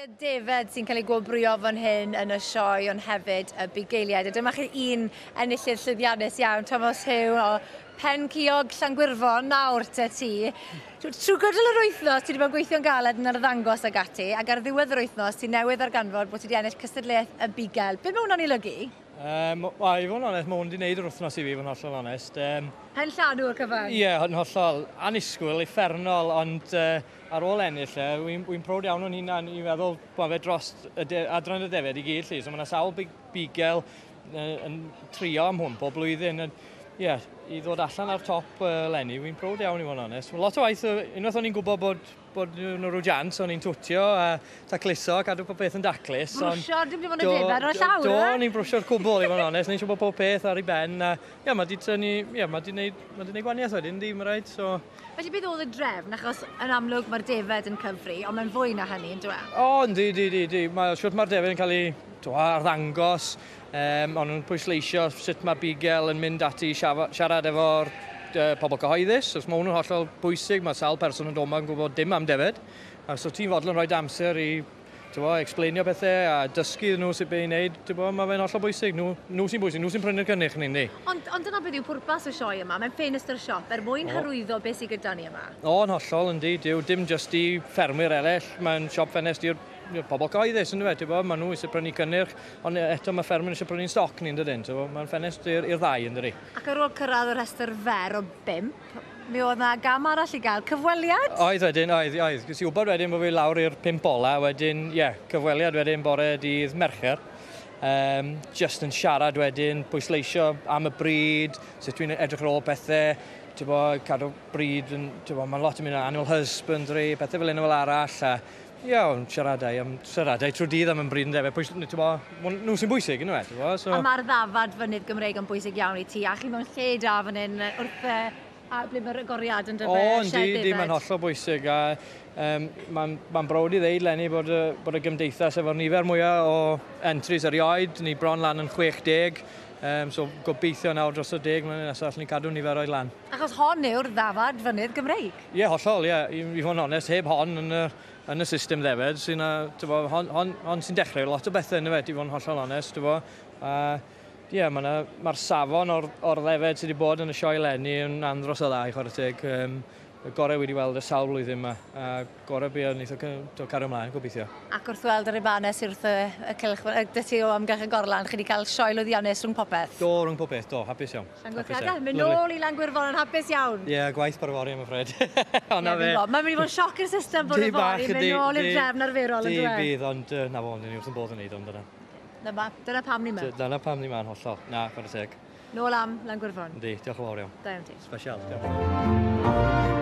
y defaid sy'n cael eu gwobrwyo fan hyn yn y sioe, ond hefyd y bugeiliaid. A dyma chi un enillydd llwyddiannus iawn, Tomos Huw o Pen Ciog Llangwyrfon, nawr te ti. Trwy gydol yr wythnos, ti wedi bod yn gweithio'n galed yn arddangos ag ati, ac ar ddiwedd yr wythnos, ti newydd ddarganfod bod ti wedi ennill cystadleuaeth y bugail. Be mae hwnna'n ei olygu? Um, Wel, i fod yn onest, mae hwn wedi gwneud yr wythnos i fi, fod yn hollol onest. Um, Pen llanw o'r cyfan? Ie, yeah, yn hollol annisgwyl, uffernol, ond uh, ar ôl ennill e, wy'n wy prowd iawn o'n hunan i feddwl bod fe dros y de, adran y defed i gyd, lli. So mae yna sawl bugel uh, yn trio am hwn bob blwyddyn. Ie, yeah, i ddod allan ar top uh, Lenny, wy'n prowd iawn i fod yn onest. Lot o waith, unwaith o'n i'n gwybod bod bod nhw rhyw jans, o'n i'n twtio a tacluso, cadw pob peth yn daclus. Brwsio, dim dim ond y defaid ar y llawr, Do, o'n i'n brwsio'r cwbl, i fod yn onest, neud siŵr bod pob peth ar ei ben. A, ia, mae di tynnu, ia, mae di neud, mae di neud gwaniaeth wedyn, di, mae rhaid, so... Felly beth oedd y drefn, achos yn amlwg mae'r defaid yn cyfri, ond mae'n fwy na hynny, yn dyw e? O, yndi, di, di, di. Mae, siwt mae'r defaid yn cael ei to, arddangos, um, ond nhw'n pwysleisio sut mae bugel yn mynd ati i siarad efo'r uh, pobl cyhoeddus. Os mae hwnnw'n hollol bwysig, mae sawl person yn dod yma yn gwybod dim am defaid. A so ti'n fodlon rhoi amser i bo, explainio pethau a dysgu nhw sut be i wneud, bo, mae fe'n hollol bwysig. Nhw, nhw sy'n bwysig, nhw sy'n prynu'r cynnyrch ni, yndi? Ond, ond dyna beth yw pwrpas y sioe yma, mae'n ffenestr siop er mwyn hyrwyddo beth sydd gyda ni yma. O, yn hollol, yndi. Dyw, dim jyst i ffermwyr eraill, mae'n siop ffenest i'r pobl cyhoeddus, yn dweud, maen nhw eisiau prynu cynnyrch, ond eto mae ffermwyr eisiau prynu'n stoc ni'n dydyn, so mae'n ffenest i'r ddau, yn dydi. Ac ar ôl cyrraedd y rhestr fer o bump, mi oedd na gam arall i gael, cyfweliad? Oedd wedyn, oedd, oedd. Ges i wybod wedyn bod fi lawr i'r pump ola, wedyn, ie, yeah, cyfweliad wedyn bore dydd Mercher. Um, just yn siarad wedyn, pwysleisio am y bryd, sut dwi'n edrych ar ôl pethau, ti'n bo, cadw bryd, yn, ti'n bo, mae'n lot yn mynd animal husbandry, pethau fel un fel arall, a Ie, ond siaradau am siaradau trwy dydd am yn bryd yn defaid. Pwys, ti'n bo, nhw sy'n bwysig, yn ti'n bo? So... A mae'r ddafad fynydd Gymreig yn bwysig iawn i ti, a chi mewn lle da fan hyn wrth a ble mae'r agoriad yn dyfe, O, yndi, yndi, mae'n hollol bwysig. A um, mae'n ma browd i ddeud, Lenny, bod y, bod y gymdeithas efo'r nifer mwyaf o entries erioed. Ni bron lan yn 60. Um, so gobeithio nawr dros y 10 mlynedd nesaf allwn ni cadw niferoedd lan. Achos hon yw'r ddafad fynydd Gymreig. Ie, yeah, hollol, ie. Yeah. I, I fod yn onest, heb hon yn y, yn y system ddefed, sy'n, bo, hon, hon, hon sy'n dechrau lot o bethau yn y i fod yn hollol onest, bo. A, ie, yeah, mae'r ma safon o'r, or ddefed sydd wedi bod yn y sioe eleni yn andros o dda i chwarae teg. Um, y gorau wedi weld y sawl blwyddyn yma, a gorau be o'n eitha cario ymlaen, gobeithio. Ac wrth weld yr ribannau sydd wrth y, y cylch, dy ti o amgylch y gorlan, chi wedi cael sioe lwyddiannus rhwng popeth? Do, rhwng popeth, do, hapus iawn. Llongyfarchiadau, mynd nôl i Langwyrfon yn hapus iawn. Ie, yeah, gwaith bore fory, I'm afraid. Ond na fe. Mae'n mynd i fod yn sioc i'r system bore fory, mynd nôl i'r drefn arferol yn dweud. Di bydd, ond na fo, ni wrth yn bodd yn neud ond dyna. Dyna, dyna pam ni 'ma. Dyna pam ni 'ma'n hollol. Na, chwarae teg. Nôl am Langwyrfon. Yndi, diolch yn fawr iawn. Da iawn ti. Special, diolch.